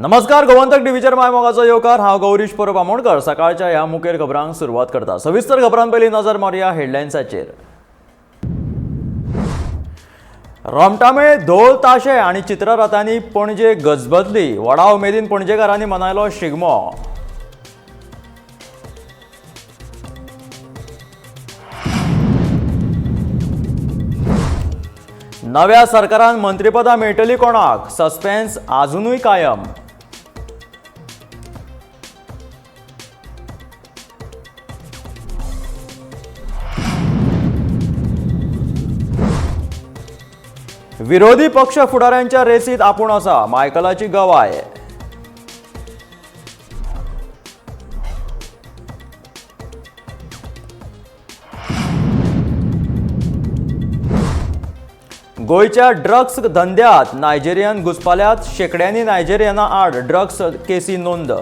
नमस्कार, गोमंतक टीव्हीचेर my मोगाचो येवकार. हांव गौरीश परब आमोणकर. सकाळच्या ह्या मुखेल खबरांक सुरवात करता. सविस्तर खबरां पयलीं नजर मारुया हेडलायन्साचेर. रोमटामेळ, धोल, ताशे आनी चित्ररथांनी पणजे गजबजली. व्हडा उमेदीन पणजेकारांनी मनयलो शिगमो. नव्या सरकारान मंत्रीपदां मेळटली कोणाक? सस्पेन्स आजुनूय कायम. विरोधी पक्ष फुडाऱ्यांच्या रेसीत आपूण आसा, मायकलाची गवाय. गोंयच्या ड्रग्स धंद्यात नायजेरियन घुसपाल्यात. शेकड्यांनी नायजेरियना आड ड्रग्स केसी नोंद.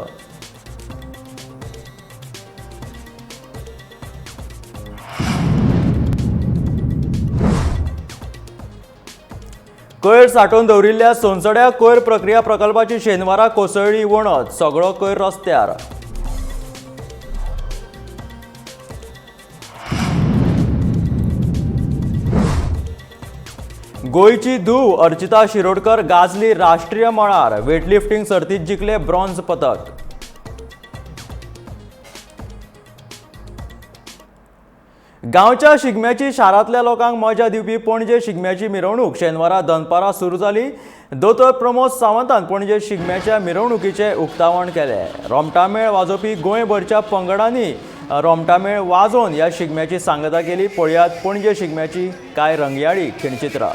कोयर सांठोवन दवरिल्ल्या सोनसड्या कोयर प्रक्रिया प्रकल्पाची शेनवारा कोसळ्ळी वणत. सगळो कोयर रस्त्यार. गोंयची धूव अर्चिता शिरोडकर गाजली राष्ट्रीय मळार. वेटलिफ्टिंग सर्तीत जिखले ब्रॉन्झ पदक. गांवच्या शिगम्याची शारांतल्या लोकांक मजा दिवपी पणजे शिगम्याची मिरवणूक शेनवारा दनपारां सुरू जाली. दोतोर प्रमोद सावंतान पणजे शिगम्याच्या मिरवणुकीचें उक्तावण केलें. रोमटामेळ वाजोवपी गोंयभरच्या पंगडांनी रोमटामेळ वाजोवन ह्या शिगम्याची सांगता केली. पळयात पणजे शिगम्याची कांय रंगयाळी खिणचित्रां.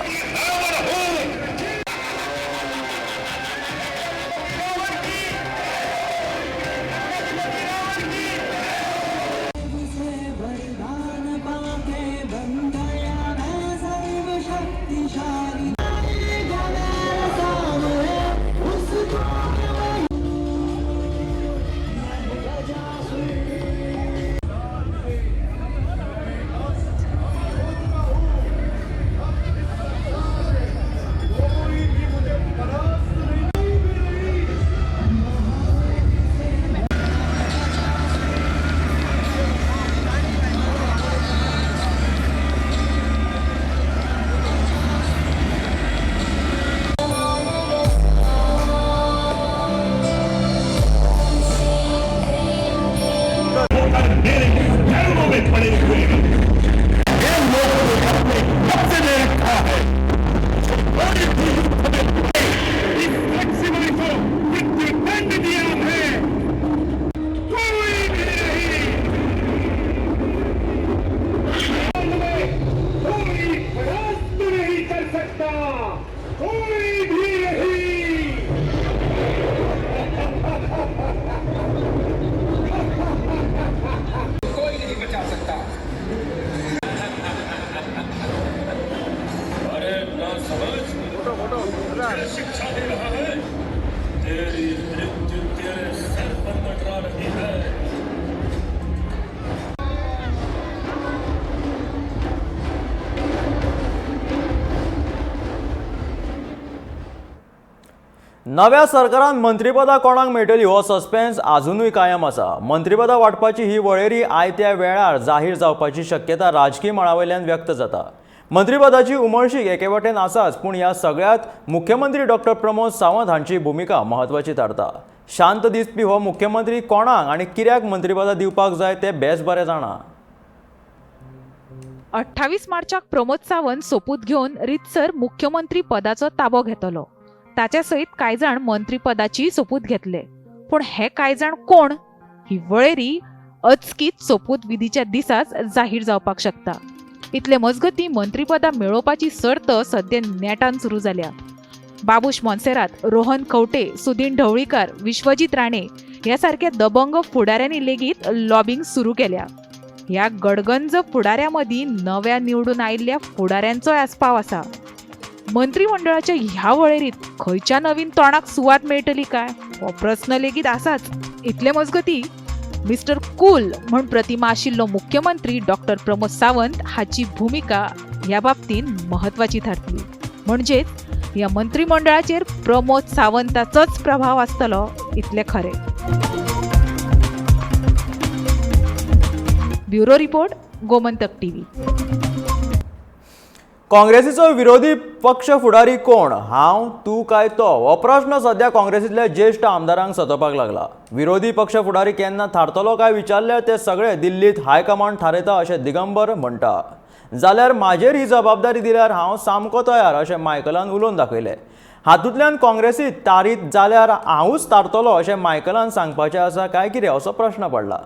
मेरे चरणों में पड़े हुए हैं। ये लोग अपने कब्जे में रखा है। कोई भी युद्ध में इस लक्ष्मण को मृत्यु दंड दिया है, कोई भी नहीं। कोई परास्त नहीं कर सकता, कोई भी नहीं। कोई नहीं बचा सकता। अरे ना समझ, मुझे शिक्षा दे रहा है? तेरी मृत्यु तेरे सर पर मंडरा रही है। नव्या सरकारान मंत्रीपदां कोणाक मेळटली हो सस्पेन्स आजुनूय कायम आसा. मंत्रीपदां वांटपाची ही वळेरी आयत्या वेळार जाहीर जावपाची शक्यता राजकी मळावयल्यान व्यक्त जाता. मंत्रीपदाची उमळशीक एके वटेन आसाच, पूण ह्या सगळ्यांत मुख्यमंत्री डॉक्टर प्रमोद सावंत हांची भुमिका म्हत्वाची थारता. शांत दिसपी हो मुख्यमंत्री कोणाक आनी कित्याक मंत्रीपदां दिवपाक जाय तें बेस बरें जाणा. 28 मार्चाक प्रमोद सावंत सोपूत घेवन रितसर मुख्यमंत्री पदाचो ताबो घेतलो. ताच्या सयत कांय जाण मंत्रीपदाची सोपूत घेतले, पूण हे कांय जाण कोण ही वळेरी अचकीत सोपूत विधीच्या दिसाच जाहीर जावपाक शकता. इतले मजगती मंत्रीपदां मेळोवपाची सर्त सद्या नेटान सुरू जाल्या. बाबूश मोन्सेरात, रोहन खंवटे, सुदीन ढवळीकार, विश्वजीत राणे ह्या सारक्या दबंग फुडाऱ्यांनी लेगीत लॉबिंग सुरू केल्या. ह्या गडगंज फुडाऱ्यां मदीं नव्या निवडून आयिल्ल्या फुडाऱ्यांचोय आस्पाव आसा. मंत्रीमंडळाच्या ह्या वळेरीत खंयच्या नवीन तोंडाक सुवात मेळटली काय हो प्रस्न लेगीत आसाच. इतले मजगती मिस्टर कूल म्हूण प्रतिमा आशिल्लो मुख्यमंत्री डॉक्टर प्रमोद सावंत हाची भुमिका ह्या बाबतींत म्हत्वाची थारतली. म्हणजेच ह्या मंत्रिमंडळाचेर प्रमोद सावंताचोच प्रभाव आसतलो इतलें खरें. Bureau report, Gomantak TV. काँग्रेसीचो विरोधी पक्ष फुडारी कोण, हांव, तूं काय तो, हो प्रश्न सध्या काँग्रेसींतल्या ज्येश्ठ आमदारांक सतोवपाक लागला. विरोधी पक्ष फुडारी केन्ना थारतलो काय विचारल्यार ते सगळे दिल्लींत हायकमांड थारयता अशें दिगंबर म्हणटा. जाल्यार म्हाजेर ही जबाबदारी दिल्यार हांव सामको तयार अशें मायकलान उलोवन दाखयलें. हातूंतल्यान काँग्रेसीत तारीत जाल्यार हांवूच थारतलो अशें मायकलान सांगपाचें आसा काय कितें असो प्रश्न पडला.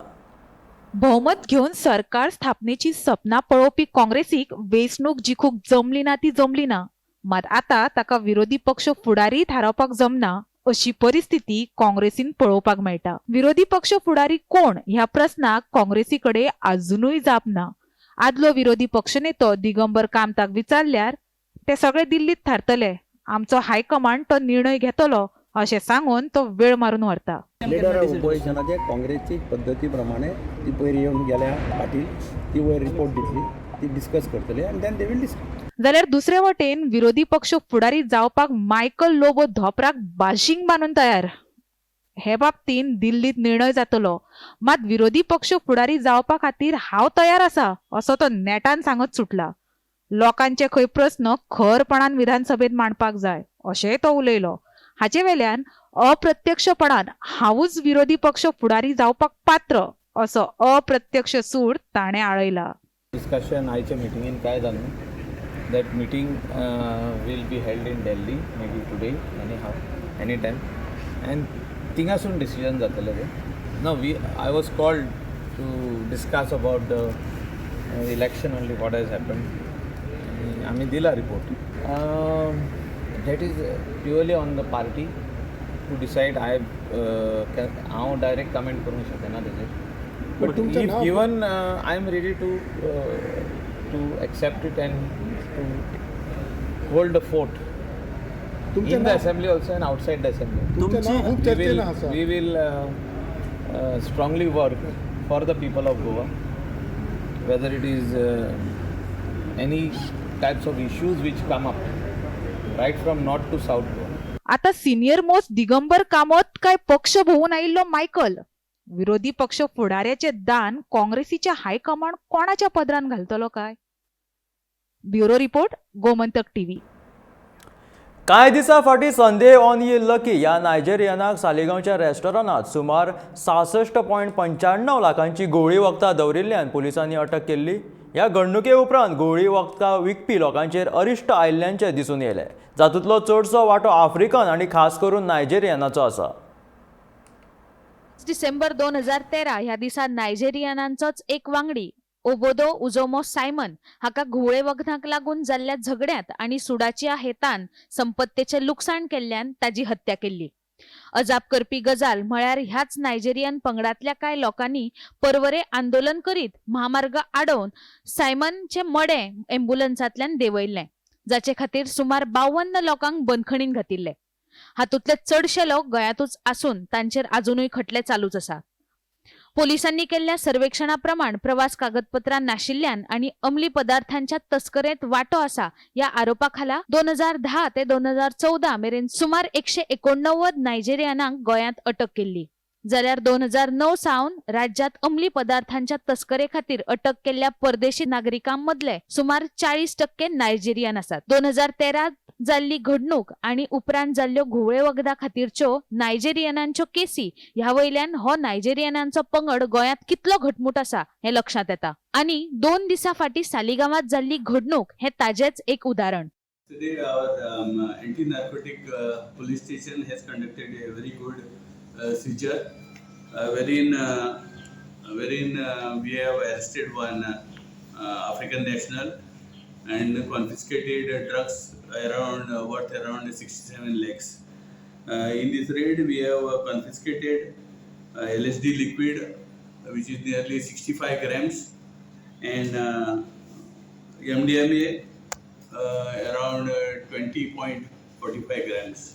भोवमत घेवन सरकार स्थापनेची सपनां पळोवपी काँग्रेसीक वेंचणूक जिखूंक जमली ना ती जमली ना, मात आतां ताका विरोधी पक्ष फुडारी थारावपाक जमना अशी परिस्थिती काँग्रेसीन पळोवपाक मेळटा. विरोधी पक्ष फुडारी कोण ह्या प्रस्नाक काँग्रेसी कडेन आजुनूय जाप ना. आदलो विरोधी पक्षनेतो दिगंबर कामताक विचारल्यार ते सगळे दिल्लीत थारतले, आमचो हायकमांड तो निर्णय घेतलो अशें सांगून तो वेळ मारून व्हरता. लिडर ऑफ ओपोजिशनाचे काँग्रेसची पद्दती प्रमाणे ती पयर येवन गेल्या पाटील, ती वयर रिपोर्ट दितली, ती डिस्कस करतले आनी then they will discuss. जाल्यार दुसरे वटेन विरोधी पक्ष फुडारी जावपाक मायकल लोबो धोपराक बाशींग बांदून तयार. हे बाबतीन दिल्लीत निर्णय जातलो, मात विरोधी पक्ष फुडारी जावपा खातीर हांव तयार आसा असो तो नेटान सांगत सुटला. लोकांचे खंय प्रस्न खरपणान विधानसभेत मांडपाक जाय अशेंय तो उलयलो. हाचे वेल्यान अप्रत्यक्षपणान हांवूच विरोधी पक्ष फुडारी जावपाक पात्र असो अप्रत्यक्ष सूर ताणें आळयला. डिस्कशन आयच्या मिटिंगेन काय जालें, that meeting will be held in Delhi maybe today anyhow any time and थिंगासून decision जातलें तें. No, we I was called to discuss about the election only, what has happen. आनी आमी दिला report. That is purely on the party to decide. I हांव direct comment करूंक शकना तेजेर. But if given, I am ready to accept it and to hold the fort in the assembly also and outside the assembly. We will strongly work for the people of Goa, whether it is any types of issues which come up, right from north to south Goa. आता senior most Digambar Kamat काय पक्ष भोवून आयिल्लो Michael, विरोधी पक्ष फुडाऱ्याचे दान काँग्रेसीच्या high command कोणाच्या पदरान घालतलो काय? Bureau report, Gomantak TV. कांय दिसां फाटीं संदे ऑन ये लकी ह्या नायजेरियनाक सालिगांवच्या रेस्टॉरंटात सुमार 66.95 लाखांची घुंवळी वखदां दवरिल्ल्यान पुलिसांनी अटक केल्ली. ह्या घडणुके उपरांत घुंवळी वखदां विकपी लोकांचेर अरिश्ट आयिल्ल्याचें दिसून येयलें, जातूंतलो चडसो वांटो आफ्रिकन आनी खास करून नायजेरियनाचो आसा. डिसेंबर 2013 ह्या दिसा नायजेरियनांचोच एक वांगडी ओबोदो उजोमो सायमन हाका घुंवळे वखदांक लागून जाल्ल्या झगड्यांत आनी सुडाच्या हेतान संपत्तेचें लुकसाण केल्ल्यान ताजी हत्या केल्ली. अजाप करपी गजाल म्हळ्यार ह्याच नायजेरियन पंगडांतल्या कांय लोकांनी परवरे आंदोलन करीत म्हामार्ग आडोवन सायमनचें मडें एम्ब्युलन्सांतल्यान देंवयल्लें, जाचे खातीर सुमार 52 लोकांक बंदखणींत घातिल्ले. हातूंतले चडशे लोक गोंयांतूच आसून तांचेर आजुनूय खटले चालूच आसात. पोलिसांनी केल्ल्या सर्वेक्षणा प्रमाण प्रवास कागदपत्रां नाशिल्ल्यान आनी अंमली पदार्थांच्या तस्करेंत वांटो आसा ह्या आरोपा खाला 2010 ते 2014 मेरेन सुमार 189 नायजेरियनांक गोंयांत अटक केल्ली. जाल्यार 2009 सावन राज्यांत अंमली पदार्थांच्या तस्करे खातीर अटक केल्ल्या परदेशी नागरिकां मदले सुमार 40% नायजेरियन आसात. 2013 जाल्ली घडणूक आनी उपरांत जाल्ल्यो घुंवळे वखदां खातीरच्यो नायजेरियनांच्यो केसी ह्या वयल्यान हो नायजेरियनांचो पंगड गोंयांत कितलो घटमूट आसा हें लक्षांत येता. आनी 2 दिसां फाटीं सालिगांवांत जाल्ली घडणूक हें ताजेंच एक उदाहरण. Today our anti-narcotic police station has conducted a very good seizure, wherein we have arrested one African national and confiscated drugs around worth around 67 lakhs. In this raid, we have confiscated LSD liquid, which is nearly 65 grams, and MDMA around 20.45 grams.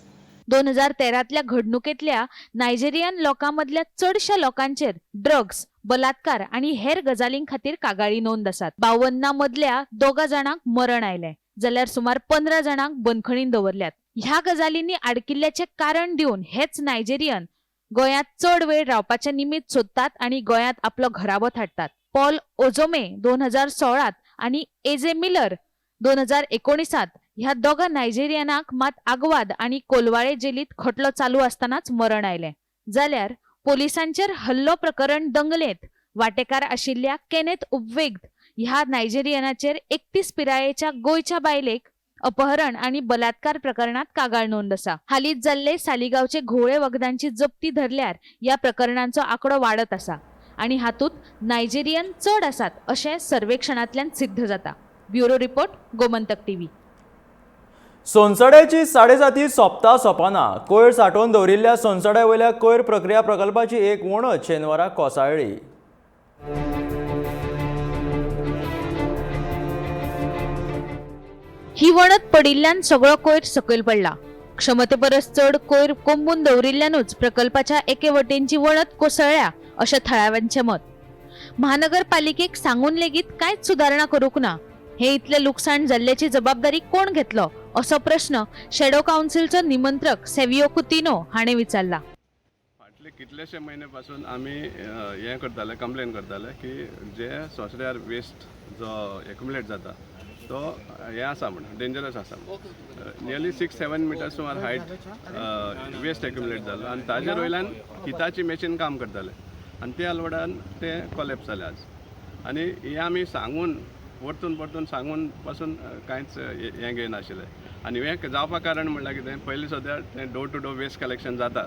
2013तल्या घडणुकेंतल्या Nigerian लोकां मदल्या चडश्या लोकांचेर drugs, बलात्कार आनी हेर गजालीं खातीर कागाळी नोंद आसात. 52 मदल्या 2 जाणांक मरण आयलें. जाल्यार सुमार 15 जाणांक बंदखणीन दवरल्यात. ह्या गजालींनी आडकिल्ल्याचें कारण दिवन हेच नायजेरियन गोंयांत चड वेळ रावपाचें निमित्त सोदतात आनी गोंयांत आपलो घराबो थाडटात. पॉल ओझोमे 2016 आनी एजे मिलर 2019 ह्या दोगां नायजेरियनाक मात आगवाद आनी कोलवाळे जेलीत खटलो चालू आसतनाच मरण आयलें. जाल्यार पोलिसांचेर हल्लो प्रकरण दंगलेंत वाटेकार आशिल्ल्या केनेथ उपवेग्द ह्या नायजेरियनाचेर 31 पिरायेच्या गोंयच्या बायलेक अपहरण आनी बलात्कार प्रकरणात कागाळ नोंद आसा. हालींच जाल्ले सालिगांवचे घुंवळे वखदांची जप्ती धरल्यार ह्या प्रकरणांचो आंकडो वाडत आसा आनी हातूंत नायजेरियन चड आसात अशें सर्वेक्षणांतल्यान सिद्ध जाता. Bureau report, Gomantak TV. सोनसड्याची Sade Sati सोंपता सोंपना. कोयर सांठोवन दवरिल्ल्या सोनसड्या वयल्या कोयर प्रक्रिया प्रकल्पाची एक वणत शेनवारा कोसळ्ळी. ही वणत पडिल्ल्यान सगळो कोयर सकयल पडला. क्षमते परस चड कोयर कोंबून दवरिल्ल्यानूच प्रकल्पाच्या एके वटेनची वणत कोसळ्ळ्या अशें थळाव्यांचें मत. महानगरपालिकेक सांगून लेगीत कांयच सुदारणा करूंक ना. हे इतलें लुकसाण जाल्ल्याची जबाबदारी कोण घेतलो असो प्रश्न शेडो कावन्सिलचो निमंत्रक सेवियो कुतिनो हाणें विचारला. फाटले कितलेशे म्हयने पासून आमी हें करताले, कंप्लेन करताले की जे सोंसड्यार वेस्ट जो एक्युमुलेट जाता तो हें आसा म्हण, डेंजरस आसा म्हण. नियरली 6-7 मिटर सुमार हायट वेस्ट एक्युमुलेट जालो आनी ताजेर वयल्यान हिताची मॅशीन काम करताले आनी त्या लोडान ते कोलॅप्स जाले आज. आनी हें आमी सांगून परतून परतून सांगून पासून कांयच हें घेयनाशिल्लें. आनी हें जावपा कारण म्हणल्यार कितें, पयलीं सद्या तें door to door waste collection जाता,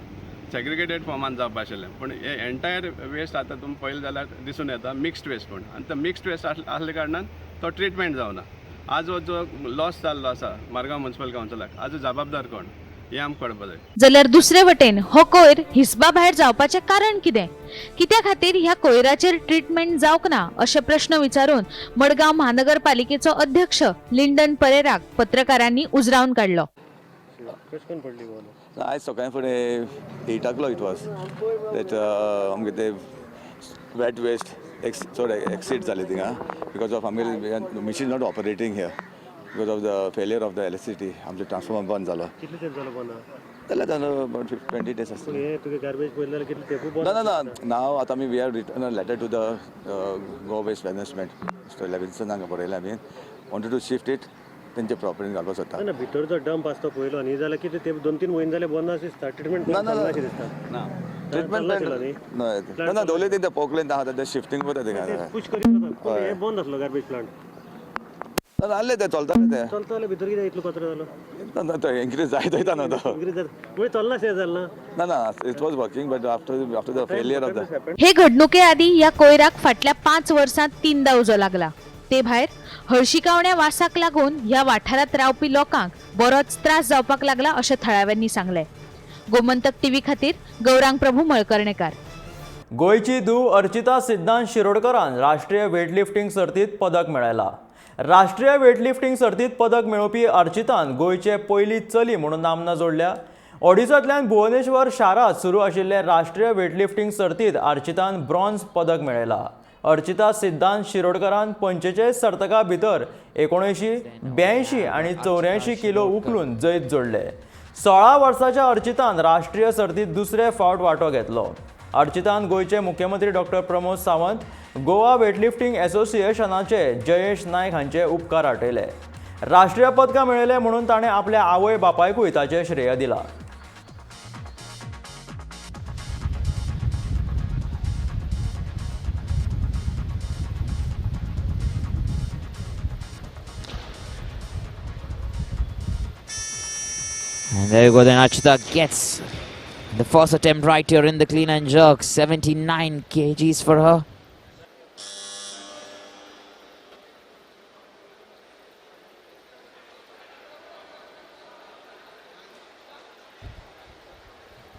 सेग्रिगेटेड फॉर्मान जावपा आशिल्लें, पूण हे एंटायर वेस्ट आतां तुमी पळयलें जाल्यार दिसून येता मिक्स्ड वेस्ट म्हूण. आनी तो मिक्स्ड वेस्ट आसल्या कारणान तो ट्रिटमेंट जावना. आज हो जो लॉस जाल्लो आसा मारगांव म्युनिसिपल कावन्सिलाक, आज जबाबदार कोण हें आमकां कळपा जाय. जाल्यार दुसरे वटेन हो कोयर हिसबा भायर जावपाचें कारण कितें, कित्या खातीर ह्या कोयराचेर ट्रिटमेंट जावंक ना अशे प्रश्न विचारून मडगांव महानगरपालिकेचो अध्यक्ष लिंडन परेराक पत्रकारांनी उजरावन काडलो. आयज सकाळी फुडें 8 o'clock it was that आमगे ते वेट वेस्ट चड एक्सीड जाले थिंगा because of आमगे machine not operating here because of the failure of the electricity. आमचो ट्रान्सफॉर्मर बंद जालो. कितले तेंप जालो बंद? जाल्यार जालो अबाउट 20 days आसतले. हें तुगे गार्बेज पयलें जाल्यार कितले तेंपूय बंद? ना ना ना नाव आतां आमी we have written a letter to the Goa waste management mister लेविन्सनाक बरयलें आमी, वॉन्टेड टू शिफ्ट it तेंचे प्रॉपर्टीन घालपाक सोदता. ना भितर जो डंप आसता पयलो न्ही जाल्यार कितें ते 2-3 म्हयने जाले बंद आसा दिसता. ट्रिटमेंट ना ना चलनाशें दिसता. ना ट्रिटमेंट ना ना दवरले ते पोकलेन आहा ते शिफ्टींग करता थिंगा पुश करीत हें बंद आसलो गार्बेज प्लांट. ना आहले ते चलताले ते चलताले भितर कितें इतलो कचरो जालो? ना तो इन्क्रीज जायत वयता न्हू तो. इन्क्रीज जाता म्हणजे चलनाशें जालें ना? ना ना it was working but after the failure of the. हे घडणुके आदीं ह्या कोयराक फाटल्या 5 वर्सांत 3दा उजो लागला. ते भायर हळशिकावण्या वासाक लागून ह्या वाठारांत रावपी लोकांक बरोच त्रास जावपाक लागला अशें थळाव्यांनी सांगलें. गोमंतक टीव्ही खातीर गौरांग प्रभू मळकर्णेकार. गोंयची धूव अर्चिता सिद्धांत शिरोडकरान राष्ट्रीय वेटलिफ्टिंग सर्तीत पदक मेळयला. राष्ट्रीय वेटलिफ्टिंग सर्तीत पदक मेळोवपी अर्चितान गोंयचे पयली चली म्हणून नामना जोडल्या. ओडिसांतल्यान भुवनेश्वर शारांत सुरू आशिल्ले राष्ट्रीय वेटलिफ्टिंग सर्तीत अर्चितान ब्रॉन्झ पदक मेळयला. अर्चिता सिद्धांत शिरोडकरान 45 सर्तकां भितर 79, 82 आनी 84 किलो उखलून जैत जोडले. 16 वर्साच्या अर्चितान राष्ट्रीय सर्तीत दुसरे फावट वांटो घेतलो. अर्चितान गोंयचे मुख्यमंत्री डॉक्टर प्रमोद सावंत, गोवा वेटलिफ्टिंग एसोसिएशनाचे जयेश नायक हांचे उपकार आठयले. राष्ट्रीय पदकां मेळयले म्हणून ताणें आपल्या आवय बापायकूय ताचें श्रेय दिलां. And there you go, then Archita gets the first attempt right here in the clean and jerk. 79 kgs for her.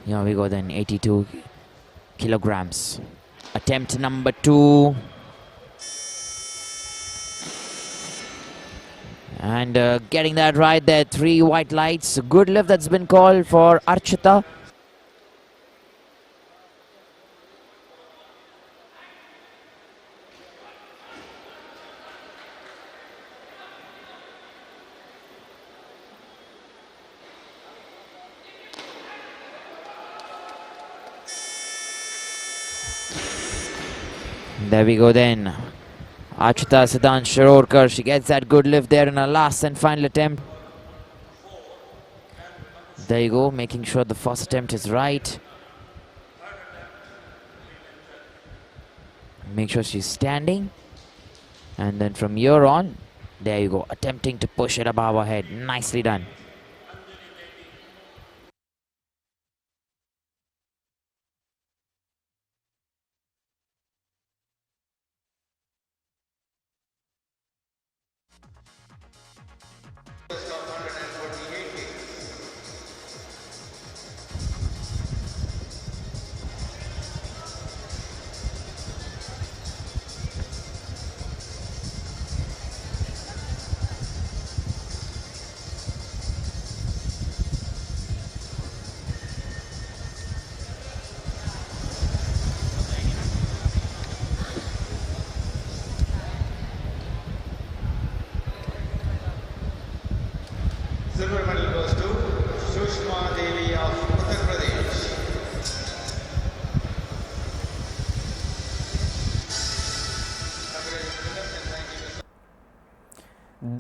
Here we go then, 82 kilograms. Attempt number 2. And getting that right there, 3 white lights. Good lift that's been called for Archita. And there we go then. Achuta Siddhant Shirodkar, she gets that good lift there in her last and final attempt. There you go, making sure the first attempt is right. Make sure she's standing. And then from here on, there you go, attempting to push it above her head. Nicely done. Silver medal goes to Sushma Devi of Uttar Pradesh.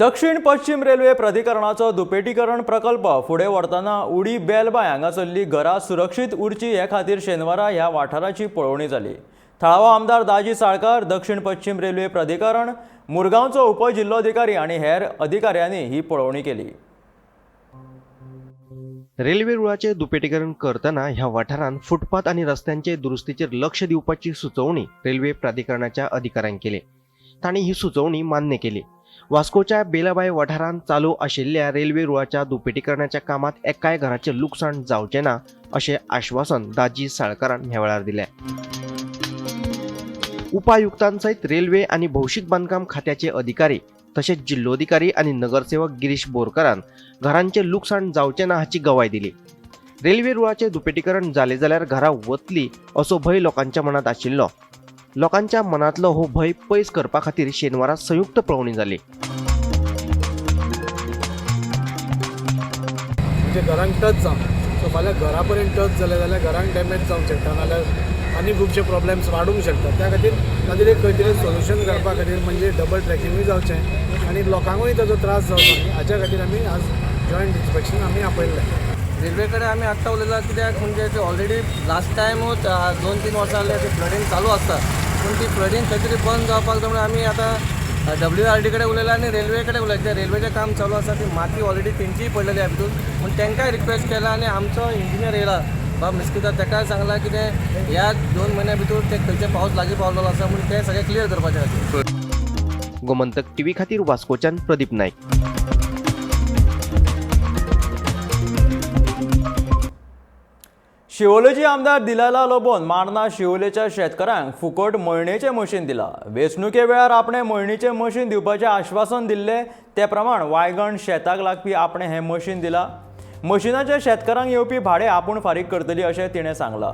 दक्षिण पश्चिम railway प्राधिकरणाचो दुपेटीकरण प्रकल्प फुडें व्हरतना उडी बेलबाय हांगासरली घरां सुरक्षीत उरची हे खातीर शेनवारा ह्या वाठाराची पळोवणी जाली. थळावो आमदार दाजी साळकार, दक्षिण पश्चिम रेल्वे प्राधिकरण, मुरगांवचो उपजिल्लोधिकारी आनी हेर अधिकाऱ्यांनी ही पळोवणी केली. रेल्वे रुळाचे दुपेटीकरण करतना ह्या वाठारांत फुटपाथ आनी रस्त्यांचे दुरुस्तीचेर लक्ष दिवपाची सुचोवणी रेल्वे प्राधिकरणाच्या अधिकाऱ्यांक केली. तांणी ही सुचोवणी मान्य केली. वास्कोच्या बेलाबाय वाठारांत चालू आशिल्ल्या रेल्वे रुळाच्या दुपेटीकरणाच्या कामात एकाय घराचें लुकसाण जावचें ना अशें आश्वासन दाजी साळकारान ह्या वेळार दिलें. उपायुक्तां सयत रेल्वे आनी भौशीक बांदकाम खात्याचे अधिकारी तशेंच जिल्लोधिकारी आनी नगरसेवक गिरीश बोरकरान घरांचें लुकसाण जावचें ना हाची गवाय दिली. रेल्वे रुळाचें दुपेटीकरण जालें जाल्यार घरां वतली असो भंय लोकांच्या मनांत आशिल्लो. लोकांच्या मनांतलो हो भंय पयस करपा खातीर शेनवारा संयुक्त पळोवणी जाली. म्हणजे घरांक टच जावन सो फाल्यां घरा पर्यंत टच जालें जाल्यार घरांक डॅमेज जावंक शकता, नाल्यार आनी खुबशे प्रॉब्लेम्स वाडूंक शकता. त्या खातीर ताजेर एक खंय तरी सोल्युशन करपा खातीर म्हणजे डबल ट्रॅकिंगूय जावचें आनी लोकांकूय ताजो त्रास जावचो न्ही हाच्या खातीर आमी आज जॉयंट इन्स्पेक्शन आमी आपयल्लें. रेल्वे कडेन आमी आत्तां उलयला कित्याक म्हणजे ते ऑलरेडी लास्ट टायमूच 2-3 वर्सां जाले ते फ्लडींग चालू आसता, पूण ती फ्लडींग खंय तरी बंद जावपाक जाय म्हणून आमी आतां WRD कडेन उलयला आनी रेल्वे कडेन उलयला. रेल्वेचें काम चालू आसा, ती माती ऑलरेडी तेंचीय पडलेली आहा भितून, पूण तांकांय रिक्वेस्ट केला आनी आमचो इंजिनियर येयला बाब मिस्किता, ताकाय सांगलां कितें ह्या 2 म्हयन्या भितर ते खंयचे पावस लागीं पावलेलो आसा म्हणून तें सगळें क्लियर करपाचें खातीर. गोमंतक टीव्ही खातीर वास्कोच्यान प्रदीप नायक. शिवोलेची आमदार दिलायला लोबोन मार्ना शिवोलेच्या शेतकारांक फुकट मळणेचें मशीन दिलां. वेंचणुके वेळार आपणें मळणेचें मशीन दिवपाचें आश्वासन दिल्लें ते प्रमाण वायगण शेताक लागपी आपणें हें मशीन दिलां. मशिनाचें शेतकारांक येवपी भाडें आपूण फारीक करतली अशें तिणें सांगलां.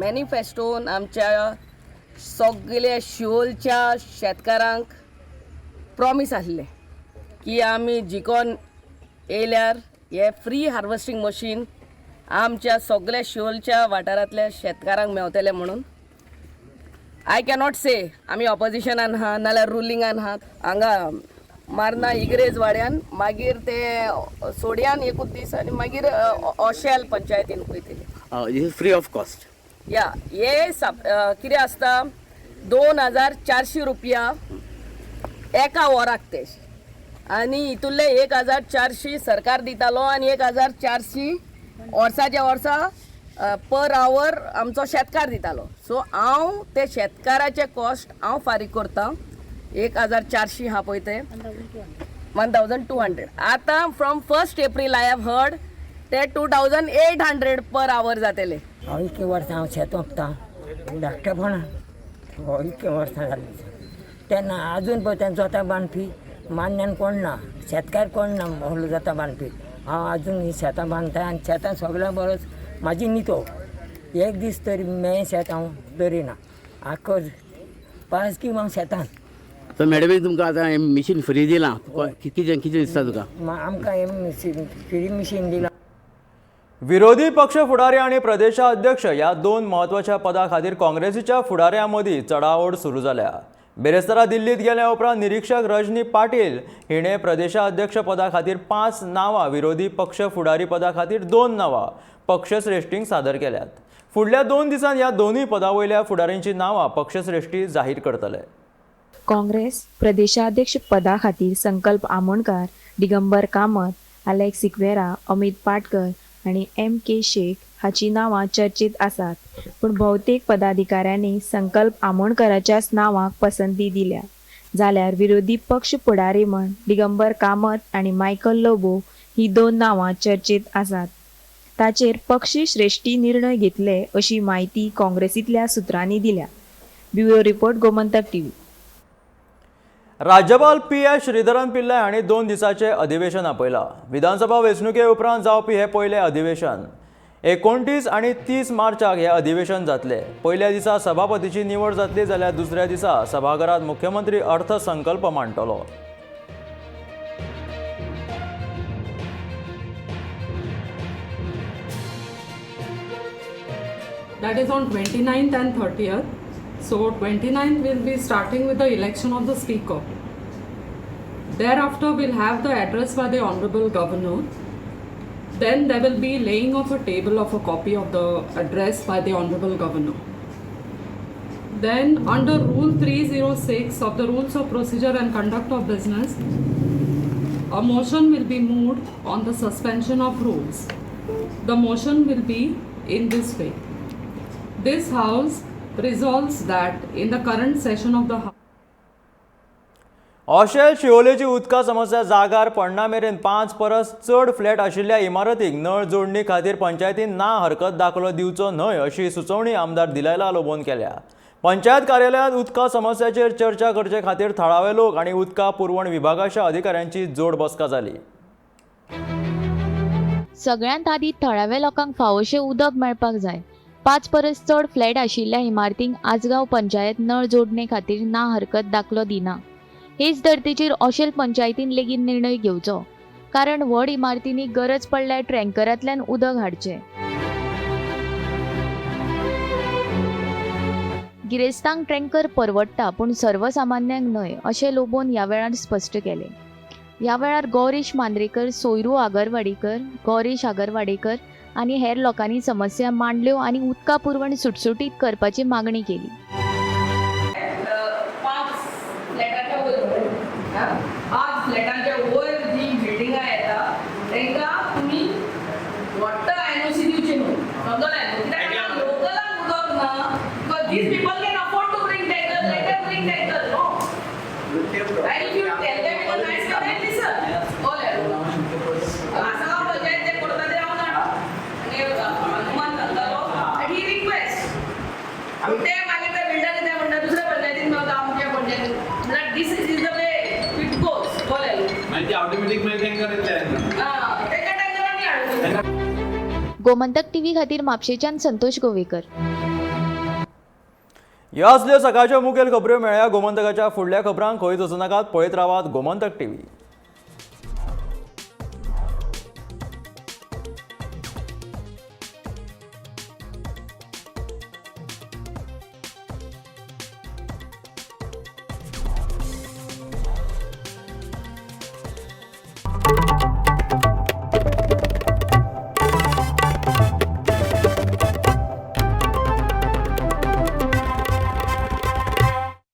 मॅनिफेस्टोन आमच्या सगल्या शिवोलच्या शेतकारांक प्रॉमीस आसलें की आमी जिकोन येयल्यार हे फ्री हार्वेस्टिंग मशीन आमच्या सगल्या शिवोलच्या वाठारांतल्या शेतकारांक मेवतले म्हणून. I cannot से आमी ऑपोजिशनान आहा नाल्यार रुलिंगान आहा. हांगा मार्ना इग्रेज वाड्यान, मागीर ते सोड्यान एकूच दीस आनी मागीर ओशेल पंचायतीन वयतले. This is free of cost. या हे कितें आसता 2400 रुपया एका वराक ते, आनी हितूंतले 1400 सरकार दितालो आनी 1400 वर्साच्या वर्सा पर आवर आमचो शेतकार दितालो. सो हांव ते शेतकाराचे कॉस्ट हांव फारीक करता 1400 आहा पळय ते 1200. आतां from 1 April I have heard ते 2800 पर our जातले. हांव इतलीं वर्सां हांव शेत ओंपता धाकटेपणान, हो इतलीं वर्सां जालीं तेन्ना आजून पळय जोतां बांदपी मान्यान कोण ना, शेतकार कोण ना व्हडलो जोतां बांदपी. हांव आजून ही शेतां बांदता आनी शेतां सगळ्यां बरोच म्हाजी नितो एक दीस तरी मेळ्ळें शेत हांव दरिना, आख्खो पास की हांव शेतान. तर मॅडमीन तुमकां आतां हें मिशीन फ्री दिलां, कितें कितें दिसता तुका? आमकां हें फ्री मिशीन दिलां. विरोधी पक्ष फुडारी आनी प्रदेशाध्यक्ष ह्या दोन म्हत्वाच्या पदां खातीर काँग्रेसीच्या फुडाऱ्यां मदीं चढाओढ सुरू जाल्या. बेरेस्तारा दिल्लीत गेल्या उपरांत निरीक्षक रजनी पाटील हिणें प्रदेशाध्यक्ष पदा खातीर 5 नांवां, विरोधी पक्ष फुडारी पदा खातीर 2 नांवां पक्षश्रेश्ठींक सादर केल्यात. फुडल्या 2 दिसांत ह्या दोनूय पदां वयल्या फुडाऱ्यांची नांवां पक्षश्रेश्ठी जाहीर करतले. काँग्रेस प्रदेशाध्यक्ष पदा खातीर संकल्प आमोणकार, दिगंबर कामत, अलेक्स सिक्वेरा, अमित पाटकर आनी एम.के. शेख हाची नांवां चर्चेत आसात, पूण भोवतेक पदाधिकाऱ्यांनी संकल्प आमोणकराच्याच नांवाक पसंती दिल्या. जाल्यार विरोधी पक्ष फुडारी म्हण दिगंबर कामत आनी मायकल लोबो ही 2 नांवां चर्चेत आसात. ताचेर पक्ष श्रेश्ठी निर्णय घेतले अशी म्हायती काँग्रेसींतल्या सुत्रांनी दिल्या. Bureau report, Gomantak TV. राज्यपाल पी.एस. श्रीधरन पिल्लय हांणी 2 दिसांचें अधिवेशन आपयलां. विधानसभा वेंचणुके उपरांत जावपी हें पयलें अधिवेशन. 29 आनी 30 मार्चाक हें अधिवेशन जातलें. पयल्या दिसा सभापतीची निवड जातली, जाल्यार दुसऱ्या दिसा सभाघरांत मुख्यमंत्री अर्थसंकल्प मांडटलो. That is on 29th and 30th. So 29th will be starting with the election of the speaker. Thereafter we'll have the address by the Honorable Governor. Then there will be laying of a table of a copy of the address by the Honorable Governor. Then under Rule 306 of the Rules of Procedure and Conduct of Business, a motion will be moved on the suspension of rules. The motion will be in this way. This House resolves that in the current session of the House. Oshel शिवोलेची उदका समस्या जागार पडना मेरेन 5 परस चड flat आशिल्ल्या इमारतींक नळ जोडणी खातीर पंचायतीन ना हरकत दाखलो दिवचो न्हय अशी सुचोवणी आमदार दिलायला लोबोन केल्या. पंचायत कार्यालयांत उदका समस्याचेर चर्चा करचे खातीर थळावे लोक आनी उदका पुरवण विभागाच्या अधिकाऱ्यांची जोड बसका जाली. सगळ्यांत आदी थळाव्या लोकांक फावोशें उदक मेळपाक जाय. 5 परस चड फ्लॅट आशिल्ल्या इमारतींक आजगांव पंचायत नळ जोडणे खातीर ना हरकत दाखलो दिना. हेच धर्तेचेर ओशेल पंचायतीन लेगीत निर्णय घेवचो, कारण व्हड इमारतींनी गरज पडल्यार टँकरांतल्यान उदक हाडचें. गिरेस्तांक टँकर परवडटा पूण सर्वसामान्यांक न्हय अशें लोबोन ह्या वेळार स्पश्ट केलें. ह्या वेळार गौरीश मांद्रेकर, सोयरू आगरवाडेकर, गौरीश आगरवाडेकर आनी हेर लोकांनी समस्या मांडल्यो आनी उदका पुरवण सुटसुटीत करपाची मागणी केली. 5 फ्लॅटाच्या वयर, 5 फ्लॅटांच्या वयर जी बिल्डिंगां येता तांकां तुमी वॉटर एनओसी दिवची न्हू, समजलें? कित्याक लोकलांक उदक ना, because these people can afford to bring tanker, let them bring tanker, no? And if you tell them in a nice way, they listen. कळ्ळें? आसागांव पंचायत ते करता ते हांव जाणा, आनी हनुमान सांगतालो एंड he request ते मागीर ते बिल्डर ते म्हणटा दुसऱ्या पंचायतीन मेळटा आमच्या पंचायतीन, म्हणल्यार this is the way it goes. कळ्ळें? मागीर ते ऑटोमॅटीक मागीर टँकर येतले. आं, तेका टँकरांनी हाडून. गोमंतक टीव्ही खातीर म्हापशेंच्यान संतोष गोवेकर. ह्यो आसल्यो सकाळच्यो मुखेल खबऱ्यो. मेळया गोमंतकाच्या फुडल्या खबरांक. खंयच वचूं नाकात, पळयत रावात गोमंतक टीव्ही.